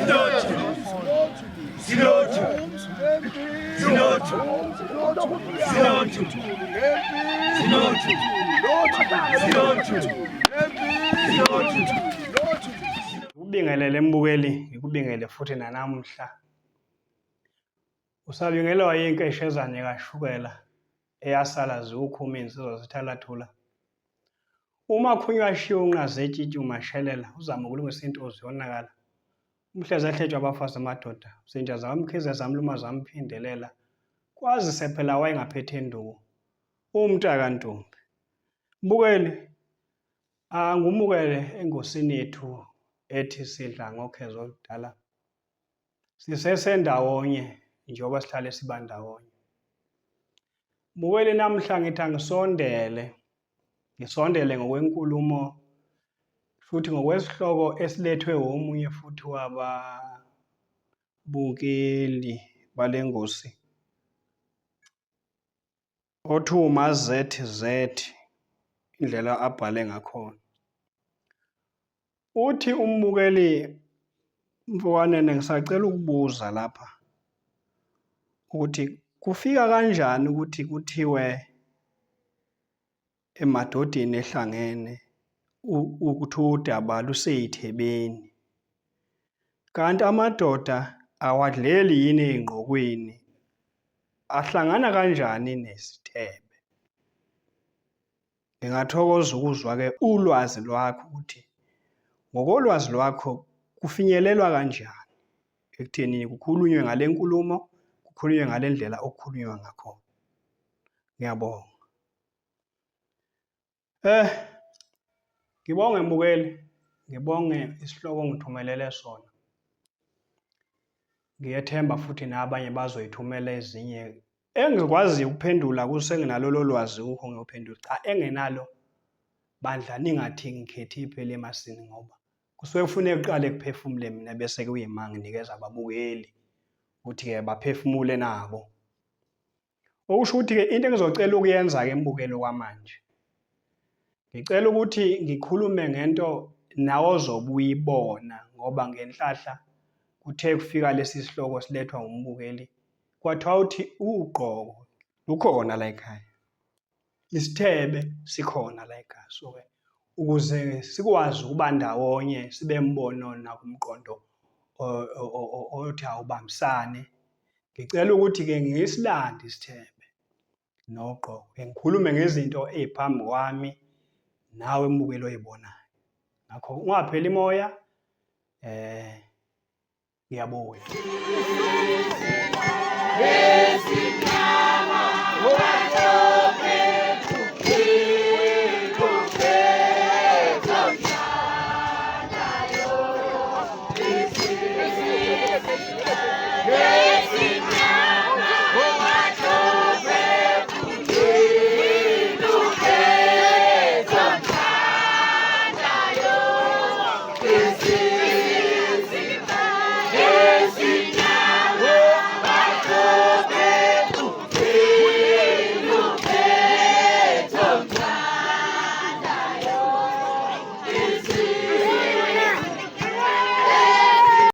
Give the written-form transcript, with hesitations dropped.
Sinothu. Sinothu. Sinothu. Sinothu. Sinothu. Sinothu. Ngikubingelele mbukeli, ngikubingele futhi nanamhla. Usabingelelwa yinkeshezane kashukela eyasala ziwukhuma insizwa zithalathula. Uma khunywa ashiye unqazetshitshi umashelela uzama ukulungisa into ziyonakala. Umhlezi ehletshwa abafazi amadoda, zinja zakamkhize zamluma zamphindelela. Kwazise phela wayengaphethe induku. Umntakantombi. Mbukeli, angumukele engosini yethu ethi sidla ngokhezo oludala. Sisesendawonye njengoba sihlale siba ndawonye. Mbukeli namhla ngithi angisondele, ngisondele ngokwenkulumo futhi ngokwesihloko esilethwe womunye futhi wababukeli bale ngosi othi uMaZZ indlela abhale ngakhona. Uthi umbukeli mfokanene ngisacela ukubuza lapha ukuthi kufika kanjani ukuthi kuthiwe emadodeni ehlangene ukuthi udaba luseyithebeni kanti amadoda awadleli yini ey'ngqokweni ahlangana kanjani nesithebe? Ngingathokoza ukuzwa-ke ulwazi lwakho ukuthi ngokolwazi lwakho kufinyelelwa kanjani ekuthenini kukhulunywe ngale nkulumo, kukhulunywe ngale ndlela okukhulunywa ngakhona. Ngiyabonga. Eh, ngibonge mbukeli, ngibonge isihloko ongithumelele sona. Ngiyethemba futhi nabanye bazoyithumela ezinye engikwaziyo ukuphendula kusenginalo lolwazi kukho ngiyophendula cha engenalo bandla ningathi ngikhethe iphele emasini ngoba kusuke kufuneka kuqale kuphefumule mina bese kuyima nginikeza ababukeli ukuthi-ke baphefumule nabo. Okusho ukuthi-ke into engizocela ukuyenza-ke mbukelo kwamanje, ngicela ukuthi ngikhulume ngento nawe ozobe uyibona ngoba ngenhlahla kuthe kufika lesi sihloko silethwa umbukeli kwathiwa uthi ugqoko lukhona la ekhaya, isithebe sikhona la ekhaya. So-ke ukuze sikwazi ukuba ndawonye sibe mbono nakumqondo othi awubambisane Ngicela ukuthi-ke ngisilande isithebe nogqoko, ke ngikhulume ngezinto ey'phambi kwami nawe mbukeli oyibonayo. Ngakho ungapheli moya, eh ngiyabuya.